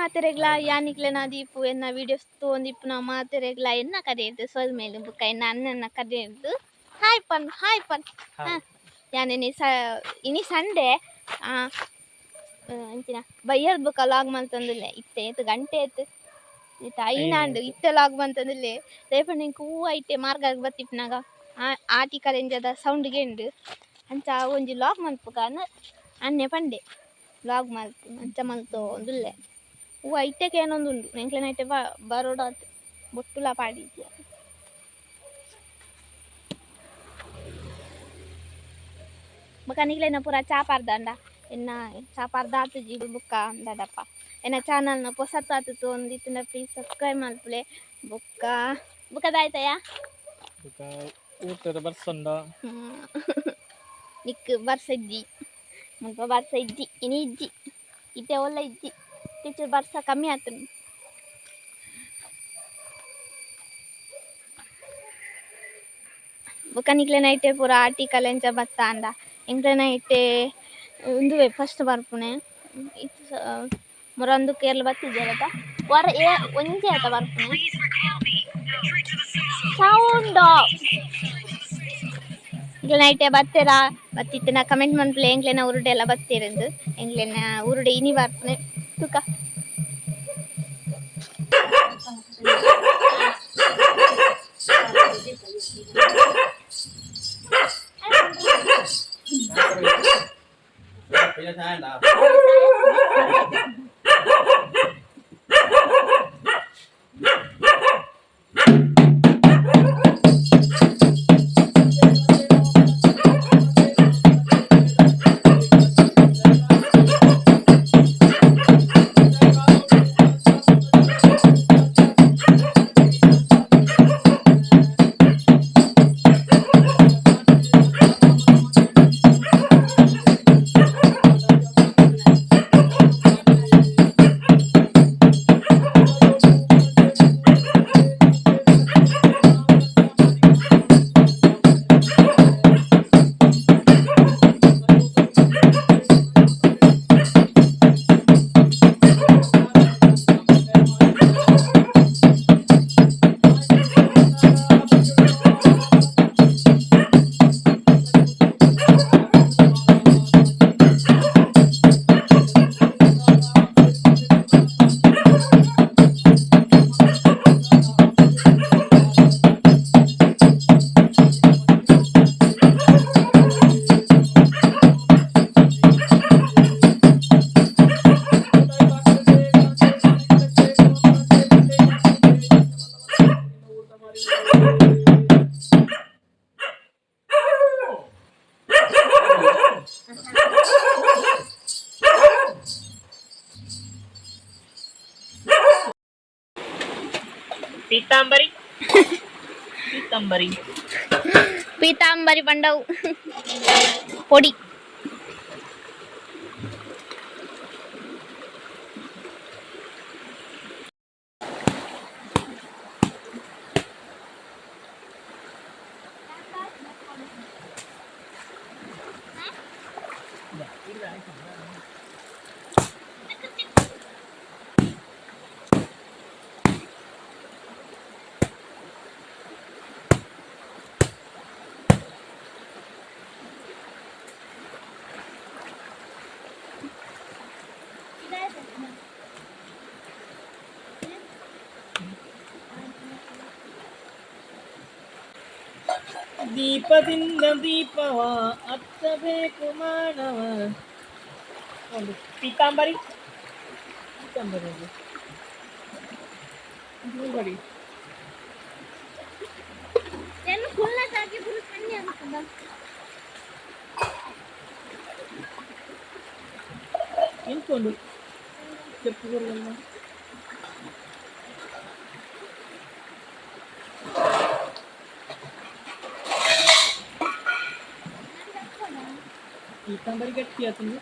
ಮಾತೆರೆಗ್ಲ ಯಾನಿಕ್ಲೆನ ದೀಪು ಎನ್ನ ವೀಡಿಯೋಸ್ ತೋಂದಿಪ್ಪುನ ಮಾತೆರೆಗ್ಲ ಎನ್ನ ಕಡೆಯಿರ್ದು ಸೊಲ್ಮೆಲು ಬುಕ್ಕ ಎನ್ನ ಅಣ್ಣನ ಕಡೆಯಿರ್ದು ಹಾಯ್ ಪನ್ ಹಾಯ್ ಪನ್. ಹಾಂ, ಯಾನ್ ಸ ಇನಿ ಸಂಡೆ ಅಂಚಿನ ಬಯ್ಯರ್ದ್ ಬೊಕ್ಕ ಲಾಗ್ ಮಲ್ತೊಂದುಲ್ಲೆ. ಇತ್ತೆ ಏತ್ ಗಂಟೆ ಆಯ್ತು? ಇತ್ತೆ ಐನಾಂಡ್. ಇತ್ತೆ ಲಾಗ್ ಮಲ್ತೊಂದುಲ್ಲೆ. ದಾಯೆ ಎಂಕ್ ಹೂವು ಐತೆ ಮಾರ್ಗಾಗ್ ಬತ್ತಿಪ್ಪುನಗ ಆಟಿ ಕಲೆಂಜದ ಸೌಂಡ್ ಗೆಂಡು ಅಂಚ ಒಂಜಿ ಲಾಗ್ ಮಲ್ಪುಗ ಅಣ್ಣೆ ಪಂಡೆ, ಲಾಗ್ ಮಲ್ತು ಅಂಚ ಮಲ್ತೊಂದುಲ್ಲೆ. ಹೂವು ಐತೆ ಕೇನೊಂದುಂಡು. ಎಂಕ್ಲೆನ ಐತೆ ಬರೋಡಾತ್ ಬೊಟ್ಟುಲ ಪಾಡಿಜ್ಜಿ. ಬೊಕ ನಿಕ್ಲೆನ ಪೂರ ಚಾ ಪಾರ್ದಾಂಡ? ಎನ್ನ ಚಾ ಪಾರ್ದಾತುಜಿ. ಬುಕ್ಕ ದಾದಪ್ಪ, ಎನ್ನ ಚಾನಲ್ನ ಪೊಸತ್ತಾತು ತೋಂದಿತ್ತುಂಡ ಪ್ಲೀಸ್ ಸಬ್ಸ್ಕ್ರೈಬ್ ಮಲ್ಪುಲೆ. ಬೊಕ್ಕ ಬೊಕ್ಕ ದಾಯ್ತಯ್ಯ? ಬೊಕ್ಕ ಊಟದ ಬರ್ಸಂಡ. ನಿಕ್ ಬರ್ಸ ಇಜ್ಜಿ ಮುಲ್ಪ, ಬರ್ಸ ಇಜ್ಜಿ ಇನಿ, ಇಜ್ಜಿ ಇತ್ತೆ ಒಲ್ಲ ಇಜ್ಜಿ. ಟೀಚರ್ ಬರ್ಸ ಕಮ್ಮಿ ಆತುಂಡು. ಬೊಕ್ಕ ನಿಕ್ಲೆನ ಐಟೆ ಪೂರ ಆಟಿ ಕಲೆಂಚ ಬತ್ತಾಂಡ? ಎಂಕ್ಲೆನ ಐಟೆ ಉಂದುವೇ ಫಸ್ಟ್ ಬರ್ಪುನೆ. ಇತ್ತೆ ಮುರಂದು ಕೇರಳ ಬತ್ತಿಜ್ಜರತ ವರ ಏ ಒಂಜಿ ಆತ ಬರ್ಪುನೆ. ಸೌಂಡ್ ಎಂಕ್ಲೆನ ಐಟೆ ಬತ್ತೆರಾ? ಬತ್ತಿತ್ತಿನ ಕಮೆಂಟ್ ಮನ್ಪುಲೆ. ಎಂಕ್ಲೆನ ಊರುಡೆ ಎಲ್ಲ ಬತ್ತೆರಂದು. ಎಂಕ್ಲೆನ ಊರುಡೆ ಇನಿ ಬರ್ಪುನೆ ತುಕ. ಪೀತಾಂಬರಿ ಪೀತಾಂಬರಿ. ಪೀತಾಂಬರಿ ಪಂಡವು ಪೊಡಿ. ದೀಪದಿಂದ ದೀಪವ ಹಚ್ಚಬೇಕು ಮಾನವ. ಒಂದು ಪೀತಾಂಬರಿ ಪೀತಾಂಬರಿ ಅದು. ಪೀತಾಂಬರಿ. ಎಂತ చెప్పు. ಪೀತಾಂಬರಿ ಗಟ್ಟಿ ಆತಂದು.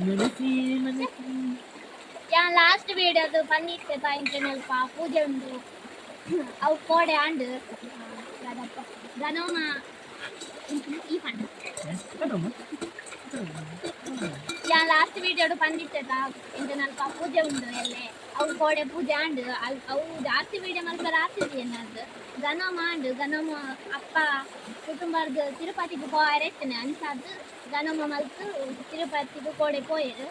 ಮನಸ್ಸಿ ಮನಸ್ಸಿ. ಯಾನ್ ಲಾಸ್ಟ್ ವೀಡಿಯೋದು ಪನ್ನೀರ್ ತಾಯಿಂಚೆನಲ್ಪ ಪೂಜೆ ಉಂಡು. ಅವು ಕೋಡೆ ಆಂಡ್ ದಾದಪ್ಪ ಗನೋಮ ಈ ಪಂಡ. ಯಾನ್ ಲಾಸ್ಟ್ ವೀಡಿಯೋಡು ಪಂದಿತ್ತೆತ ಇಂಚನಲ್ಪ ಪೂಜೆ ಉಂಡು ಎಲ್ಲೆ. ಅವು ಕೋಡೆ ಪೂಜೆ ಆಂಡ್. ಅವು ಜಾಸ್ತಿ ವೀಡಿಯೋ ಮಲ್ಪರ ಆತಿದ್ದಿ ಎನ್ನದು. ಗನೋಮ ಆಂಡ್. ಗನೋಮ ಅಪ್ಪ ಕುಟುಂಬರ್ದ್ ತಿರುಪತಿಗ್ ಪೋಯೆರೆ ಇತ್ತನೆ. ಅಂಚಾದ್ ಗನೋಮ ಮಲ್ತ್ ತಿರುಪತಿಗ್ ಕೋಡೆ ಪೋಯೆರ್.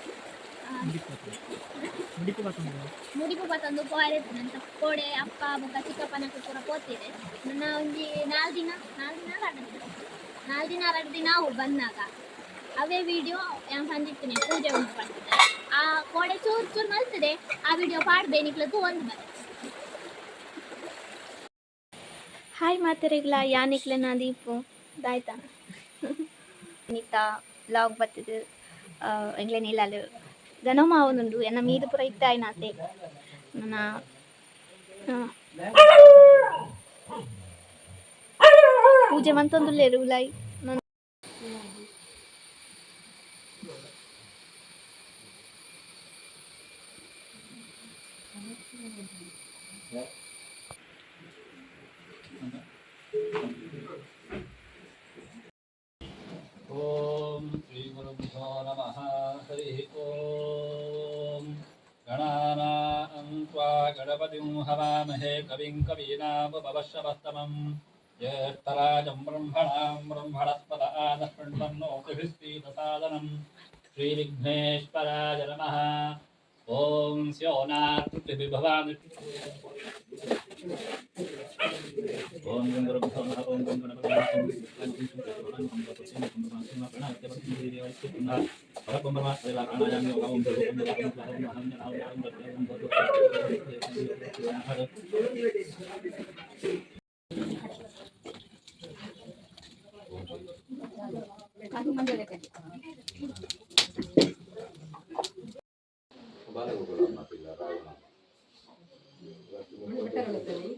ಮುಡಿಪು ಪತ್ತೊಂದು. ಮುಡಿಪು ಪತ್ತೊಂದು ಪೋಯೆರೆ ಇತ್ತನೆ. ಅಂಚ ಕೋಡೆ ಅಪ್ಪ ಬೊಕ್ಕ ಚಿಕ್ಕಪ್ಪನಕ್ಲು ಪೂರ ಪೋತೆರ್. ನನ್ನ ಒಂಜಿ 4 ದಿನ, 4 ದಿನ, 2 ದಿನ, 4 ದಿನ, 2 ದಿನ ಅವು ಬಂದಾಗ ಅವೇ ವಿಡಿಯೋ ಯಾನ್ ಪಂದಿತ್ತನೆ ಪೂಜೆ ಉಂಟು ಪಂಡಿದ್ದೆ. ಆ ಕೋಡೆ ಚೂರು ಚೂರು ಮಲ್ತದೆ. ಆ ವಿಡಿಯೋ ಪಾಡ್ಬೆ, ನಿಕ್ಲೆ ತೂವೊಂದು ಬರೆ. ಹಾಯ್ ಮಾತೆರೆಗ್ಲ, ಯಾನಿಕ್ಲೆನ ದೀಪು. ದಾಯ್ತಾ ನೀತಾ ಲಾಗ್ ಬತ್ತಿದ್ ಎಂಗ್ಲೇನ ಇಲ್ಲಲ್ ಗನಮ ಆವೊಂದುಂಡು. ಎನ್ನ ಮೀದು ಪೂರ ಇತ್ತೆ ಆಯ್ನಾತೆ. ನನ್ನ ಪೂಜೆ ಮಂತೊಂದುಲ್ಲೆರ್ ಉಲಾಯಿ. ॐ श्रीगुरुभ्यो नमः। हरिः ॐ। गणानां त्वा गणपतिं हवामहे, कविं कवीनामुपवश्रवस्तमं, ज्येष्ठराजं ब्रह्मणां ब्रह्मणस्पत आनः शृण्वन्नोतिभिः सीदसादनं। श्रीविघ्नेश्वराय नमः। ॐ स्योनात्पृथिविभवानि। ॐ गं गुरुभ्यो नमः। ॐ गं गणपतये नमः।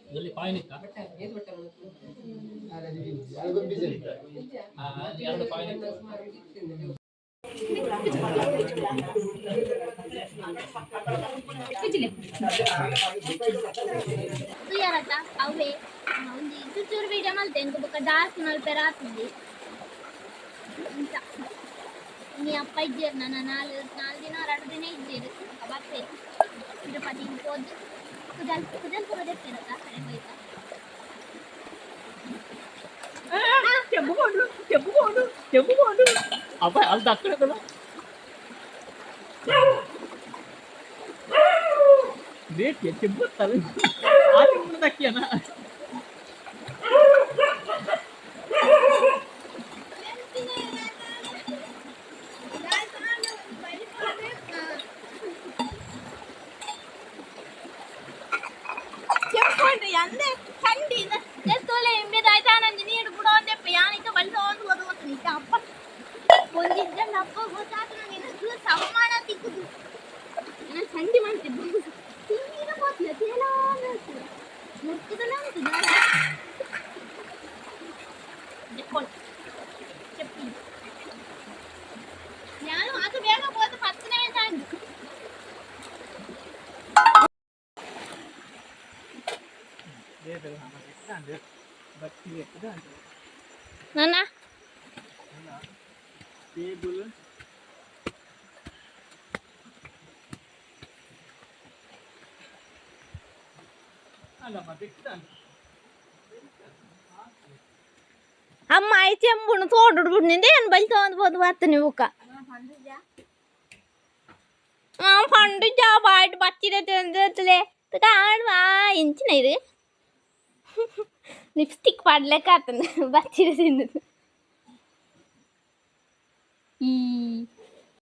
ಇದರಲ್ಲಿ ಪಾಯಿನ್ ಇತ್ತಾ? ಅಲ್ಲಿ ಎರಡು ಪಾಯಿನ್ ಇತ್ತು. ತೂಯರತ್ತ ಅವೇ ಒಂಜಿ ಚೂರು ಚೂರು ವೀಡಿಯೋ ಮಲ್ತೆ. ಎಂಕ್ ಬೊಕ್ಕ ಜಾಸ್ತಿ ಮಲ್ಪೆರ ಆತುಂಡಿ. ಇಂಚ ಇನಿ ಅಪ್ಪ ಇಜ್ಜೆರ್. ನನ 4 4 ದಿನ, 2 ದಿನ ಇಜ್ಜೆರ್. ಬೊಕ್ಕ ಬರ್ಪೆರ್. ತಿರುಪತಿಗ್ ಪೋದು ಕುಜಲ್ ಕುಜಲ್ ಪೂರ ದೆಪ್ಪೆರತ್ತ ಕಡೆ ಪೋಯಿತ. చెప్పుకోండు, చెప్పుకోండు, చెప్పుకోండు. అబ్బాయి వాళ్ళు దక్కడదా రేట్ చెప్పుతారు. ఆ చెప్పులు దక్కియనా? చెప్పుకోండి అందే చండి ತೋಲೆ ಇಂಬೆದಾಯ್ತಾನಂಜಿ ನೀರು ಬಿಡೋ ಅಂದೆಪ್ಪ. ಯಾನಿತ ಬಲ್ಸೋಂದು ಓದು ನಿಜ. ಅಪ್ಪ ಒಂಜಿದ್ದಂಡ ಅಪ್ಪ ಗೊತ್ತಾತು ನಂಗೆ. ಸಮ್ಮಾನ ತಿಕ್ಕುದು. ನಾನು ಚಂಡಿ ಮಾಡ್ತಿದ್ದು ತೀರ ಪೋತಿಯ ತೇಲಾಂದು ಮುರ್ತದಲ್ಲ ಉಂಟು. చెప్పి నేను మాకు ಬೇಗ పోతే 10 నిమిషం ఆండు. నాన్న. టేబుల్ అల్లమ్మ పెట్టుదాను. ಅಮ್ಮ ಆಯ್ ಚೆಂಬುನು ತೋಡು ಬಿಡ್ನಿಂದೆ ಏನು ಬಲ್ತೊಂದು ಬೋದು ಬರ್ತನೆ ಬುಕ್ಕ. ಪಂಡು ಜಾಬ್ ಆಯ್ತು ಬಚ್ಚಿದೆ ತಿಂದಲೆ ಕಾಣುವ ಇಂಚಿನ ಇದು ಲಿಪ್ಸ್ಟಿಕ್ ಪಾಡ್ಲೆಕ್ಕ ಆತನ ಬಚ್ಚಿದೆ ತಿಂದದು. ಈ